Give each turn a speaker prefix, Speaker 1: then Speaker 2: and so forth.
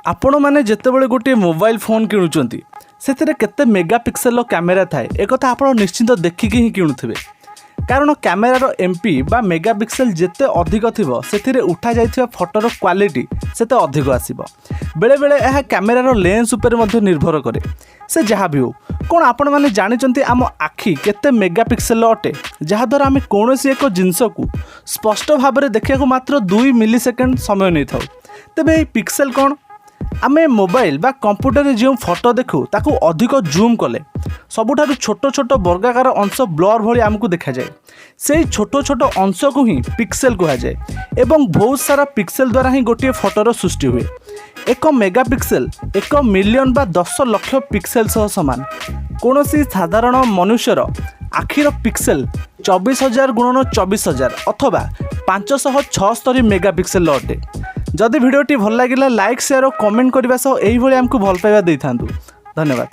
Speaker 1: ଆପଣମାନେ ଯେତେବେଳେ ଗୋଟିଏ ମୋବାଇଲ ଫୋନ୍ କିଣୁଛନ୍ତି, ସେଥିରେ କେତେ ମେଗା ପିକ୍ସେଲର କ୍ୟାମେରା ଥାଏ, ଏକଥା ଆପଣ ନିଶ୍ଚିନ୍ତ ଦେଖିକି ହିଁ କିଣୁଥିବେ। କାରଣ କ୍ୟାମେରାର ଏମ୍ପି ବା ମେଗା ପିକ୍ସେଲ ଯେତେ ଅଧିକ ଥିବ, ସେଥିରେ ଉଠାଯାଇଥିବା ଫଟୋର କ୍ୱାଲିଟି ସେତେ ଅଧିକ ଆସିବ। ବେଳେବେଳେ ଏହା କ୍ୟାମେରାର ଲେନ୍ସ ଉପରେ ମଧ୍ୟ ନିର୍ଭର କରେ। ସେ ଯାହା ବି ହେଉ, କ'ଣ ଆପଣମାନେ ଜାଣିଛନ୍ତି ଆମ ଆଖି କେତେ ମେଗା ପିକ୍ସେଲର ଅଟେ, ଯାହାଦ୍ୱାରା ଆମେ କୌଣସି ଏକ ଜିନିଷକୁ ସ୍ପଷ୍ଟ ଭାବରେ ଦେଖିବାକୁ ମାତ୍ର 2 ମିଲି ସେକେଣ୍ଡ ସମୟ ନେଇଥାଉ? ତେବେ ଏହି ପିକ୍ସେଲ କ'ଣ? ଆମେ ମୋବାଇଲ ବା କମ୍ପ୍ୟୁଟରରେ ଯେଉଁ ଫଟୋ ଦେଖୁ, ତାକୁ ଅଧିକ ଜୁମ୍ କଲେ ସବୁଠାରୁ ଛୋଟ ଛୋଟ ବର୍ଗାକାର ଅଂଶ ବ୍ଲର୍ ଭଳି ଆମକୁ ଦେଖାଯାଏ। ସେଇ ଛୋଟ ଛୋଟ ଅଂଶକୁ ହିଁ ପିକ୍ସେଲ କୁହାଯାଏ ଏବଂ ବହୁତ ସାରା ପିକ୍ସେଲ ଦ୍ୱାରା ହିଁ ଗୋଟିଏ ଫଟୋର ସୃଷ୍ଟି ହୁଏ। 1 ମେଗା ପିକ୍ସେଲ 1 ମିଲିୟନ ବା 10 ଲକ୍ଷ ପିକ୍ସେଲ ସହ ସମାନ। କୌଣସି ସାଧାରଣ ମନୁଷ୍ୟର ଆଖିର ପିକ୍ସେଲ 24,000 ଗୁଣନ 24,000 ଅଥବା 576 ମେଗା ପିକ୍ସେଲର ଅଟେ। ଯଦି ଭିଡ଼ିଓଟି ଭଲ ଲାଗିଲା, ଲାଇକ୍, ସେୟାର ଓ କମେଣ୍ଟ କରିବା ସହ ଏଇଭଳି ଆମକୁ ଭଲ ପାଇବା ଦେଇଥାନ୍ତୁ। ଧନ୍ୟବାଦ।